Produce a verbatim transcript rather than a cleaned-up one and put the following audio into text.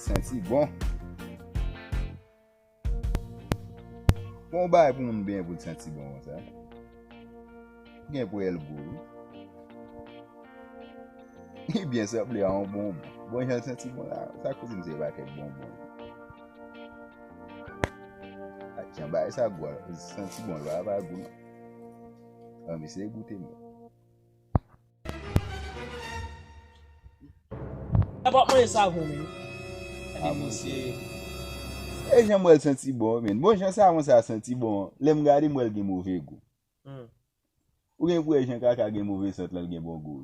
Santi bon. Bon bagay pou moun benyen pou l santi bon konsa. Gen pou el gou wi. Li byen sanble a yon bonbon. Bon jan l santi bon la, sa koze m se pa kèk bonbon. Ak jan bagay sa gou a, santi bon la, pa gou non. Ann m eseye goute m. Sa p ap manje savon menm. Gade mesye. E jan m wè l santi bon, men. Bon, jan savon sa santi bon, lè m gade m wè l gen move gou. Hmm. Ou gen pou wè jan kaka gen move sant lan, l gen bon gou.